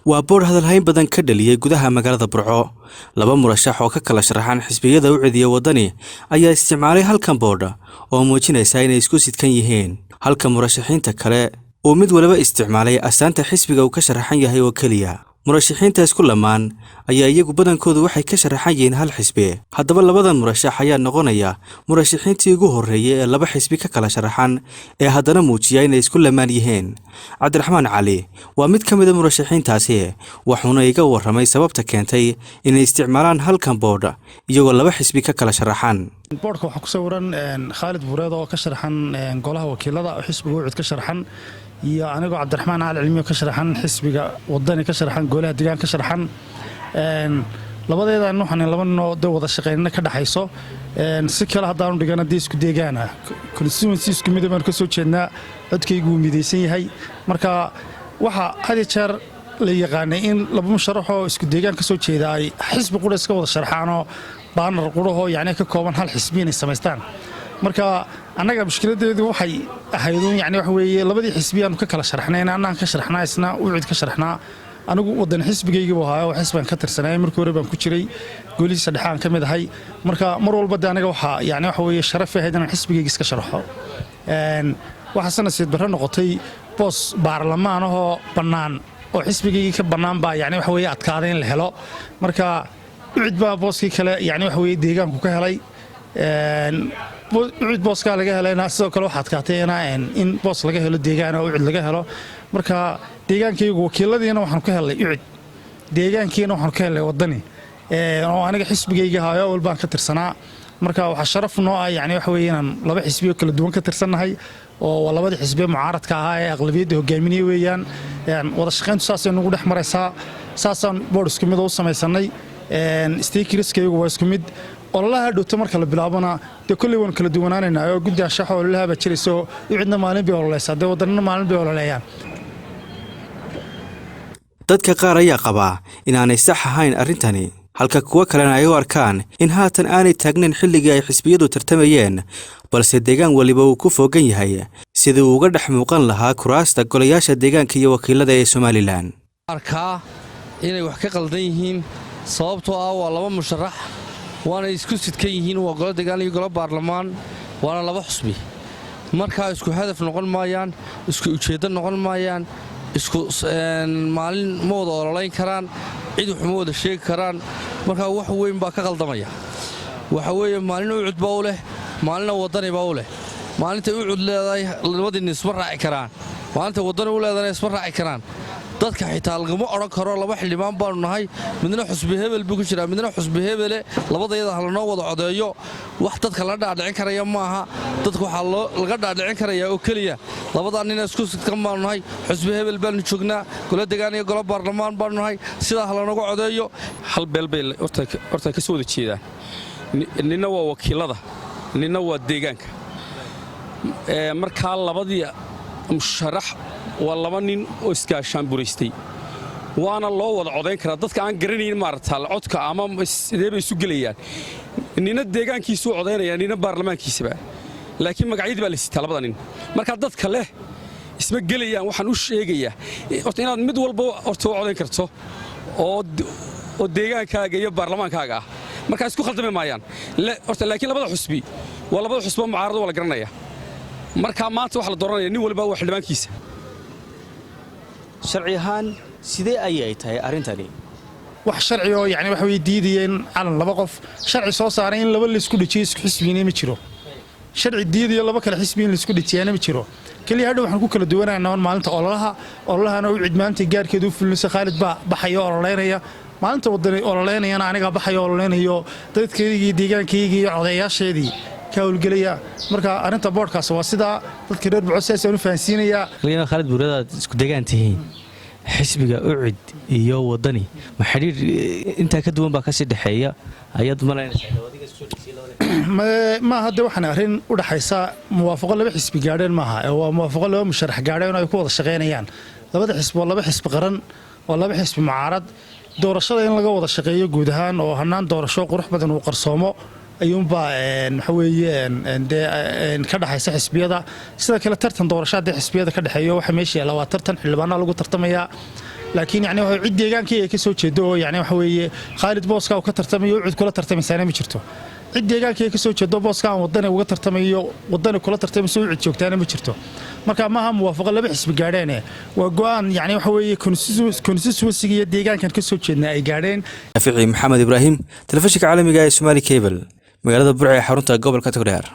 Waa boodh hadalhayn badan ka dhaliyey gudaha magaalada Burco. Laba murashax oo ka kala sharaxan xisbiyada UCID iyo Waddani ayaa isticmaalay halkan boodha oo muujinaysa inay isku sidkan yihiin, halka murashaxiinta kale uu mid waliba isticmaalay astaanta xisbiga uu ka sharaxan yahay oo keliya. Murashaxiinta isku lamaan ayaa iyagu badankoodu waxay ka sharaxan yihiin hal xisbi. Haddaba, labadan murashax ayaa noqonaya murashaxiintii ugu horreeyey ee laba xisbi ka kala sharaxan ee haddana muujiya inay isku lamaan yihiin. Cabdiraxmaan Cali waa mid ka mida murashaxiintaasi, wuxuuna iga warramay sababta keentay inay isticmaalaan halkan boodh iyagoo laba xisbi ka kala sharaxan. Boodhka waxaa ku sawiran Khaalid Buureed oo ka sharaxan golaha wakiilada oo xisbiga UCID ka sharaxan, iyo anigoo Cabdiraxmaan Cali Cilmiyo ka sharaxan xisbiga Wadani, ka sharaxan golaha deegaan ka sharaxan. Labadeedan waxaan laba ninoo dee wada shaqaynina ka dhaxayso. Si kale haddaanu dhigana, dee isku deegaana, constituency isku mida baanu ka soo jeednaa, codkaygu wuu midaysan yahay. Marka waxa had iyo jeer la yaqaanay in laba musharaxoo isku deegaan ka soo jeeda ay xisbi qura iska wada sharxaanoo banner qurahoo yacni ka kooban hal xisbi inay samaystaan. Marka annaga mushkiladeedu waxay ahayd yani waxa weeye, labadii xisbi aanu ka kala sharxnayn, annaan ka sharxnaa, isna UCID ka sharxnaa. Anigu Wadan xisbigaygii buu ahaa oo xisbigan ka tirsanay, markii hore baan ku jiray, golihiisa dhexe aan ka mid ahay. Marka mar walba de aniga waxaa yani waxa weeye sharaf ahayd inaan xisbigayga iska sharxo. Waxaa sanadsiid barre noqotay boos baarlamaan ahoo bannaan oo xisbigaygii ka bannaan baa yani waxa weeye adkaaday in la helo. Marka UCID baa booskii kale yani waxa weeye deegaanku ka helay. UCID booskaa laga helayna, sidoo kale waxaa adkaatay in boos laga helo deegaan oo UCID laga helo. Marka deegaankaygu wakiiladiina waxaanu ka helnay UCID, deegaankiina waxaanu ka helnay Wadani oo aniga xisbigayga hayo awal baan ka tirsanaa. Marka waxaa sharaf noo ah yani waxa weeye inaan laba xisbiyo kala duwan ka tirsannahay, oo waa labadii xisbiye mucaaradka ahaa ee aqlabiyadda hogaaminaya weeyaan. Wada shaqayntu saasay nagu dhex maraysaa, saasaan board isku mid oo u samaysanay, stickerskayagu waa isku mid. Ololaha dhowto marka la bilaabona dee kolley waanu kala duwanaanaynaa oo guddi anshaxa ololaha baa jiraysa, oo UCIDna maalin bay ololeysaa, dee Wadanina maalin bay ololeeyaan. Dadka qaar ayaa qabaa inaanay sax ahayn arrintani, halka kuwo kalena ay u arkaan in haatan aanay taagnayn xilligii ay xisbiyadu tartamayeen, balse deegaan weliba uu ku foogan yahay sidii uu uga dhex muuqan lahaa kuraasta golayaasha deegaanka iyo wakiilada ee Somaliland. Arkaa inay wax ka qaldan yihiin, sababtoo ah waa laba musharax, waana isku sidkan yihiin, waa golo deegaan iyo golo baarlamaan, waana laba xusbi. Markaa isku hadaf noqon maayaan, isku ujeeddo noqon maayaan, isku maalin ma wada ololayn karaan, cid wax ma wada sheegi karaan. Markaa wax weyn baa ka qaldamaya. Waxa weeye, maalin UCID baa u leh, maalina Waddani baa u leh. Maalintay UCID leedahay labadiinna isma raaci karaan, maalintay Waddani u leedahayna isma raaci karaan. Dadka xitaa lagama odhan karo laba xildhibaan baanu nahay, midna xusbi hebel buu ku jiraa, midna xusbi hebele, labadayada ha lanoo wada codeeyo. Wax dadka la dhaadhicin karaya maaha. Dadka waxaa laga dhaadhicin karayaa oo keliya labadaa nina isku sidkan baanu nahay, xusbi hebel baanu joognaa, golo degaan iyo golo baarlamaan baanu nahay, sidaa ha lanoga codeeyo. Hal beel bay horta ka soo wada jeedaan. Nina waa wakiilada, nina waa deegaanka. Markaa labadii musharax waa laba nin oo iskaashaan buraystay, waana loo wada codayn karaa. Dadka aan garanayn maarata codka ama sidee bay isu gelayaan, nina deegaankiisuu codaynaya, nina baarlamaankiisaba, laakiin magacyadii baa la sitaa labada nin. Markaa dadka leh isma gelayaan, waxaan u sheegayaa horta inaad mid walba horta u codayn karto oo deegaankaaga iyo baarlamaankaaga ah. Markaa isku khaldami maayaan horta, laakiin labada xusbi waa labada xusbo mucaarado, waa la garanaya. Markaa maanta waxa la dooranaya nin walba waa xildhibaankiisa. Sharci ahaan sidee ayay tahay arrintani? Wax sharci oo yani waxa way diidaya in calan laba qof, sharci soo saaray in laba laysku dhejiyo isku xisbigina ma jiro. Sharci diidayo laba kale xisbi in laisku dhejiyaana ma jiro. Keliya hadhow waxaan ku kala duwanaynaa maalinta ololaha. Ololahana UCID maalinta gaarkeeda u fulinaysa, Khaalid baa baxaya oo ololeynaya. Maalinta Wadani ololeynayana anigaa baxaya ololeynayo, dadkaygii, deegaankaygii iyo codeeyaasheedii ka howlgelaya. Marka arrinta boodhkaas waa sidaa, dadka reer Burco sidaasaan u fahansiinayaa. Khaalid Buuradaad isku degaan tihiin, xisbiga UCID iyo Wadani ma xidhiir intaa ka duwan baa kasii dhexeeya ayaad malaynaysaa? Maaha de, waxaan arrin u dhaxaysa muwaafaqo laba xisbi gaadheen maaha, ee waa muwaafaqo laba musharax gaadheen oo ay ku wada shaqaynayaan. Labada xisbi waa laba xisbi qaran, waa laba xisbi mucaarad. Doorashada in laga wada shaqeeyo guud ahaan oo hanaan doorasho qurux badan uu qarsoomo. Ayuunbaa waxa weeye dee ka dhexaysa xisbiyada. Sida kale tartan doorasho dee xisbiyada ka dhexeeyo, waxa meesha yaalla waa tartan xildhibaanaa lagu tartamayaa. Laakiin yani waxa cid deegaankii ay ka soo jeedo oo yani waxa weeye Khaalid booska uu ka tartamayo Ucid kula tartamaysaana ma jirto. Cid deegaankii ay ka soo jeedo booska aan Wadani uga tartamayo, Wadani kula tartamayso Ucid joogtaana ma jirto. Marka maaha muwaafaqo laba xisbi gaadheene, waa go'aan yani waxa weeye constituency iyo deegaankan ka soo jeednaa ay gaadheen. Shaafici Maxamed Ibraahim, telefishinka caalamiga ee Somali Cable, magaalada Burco ee xarunta gobolka Togdheer.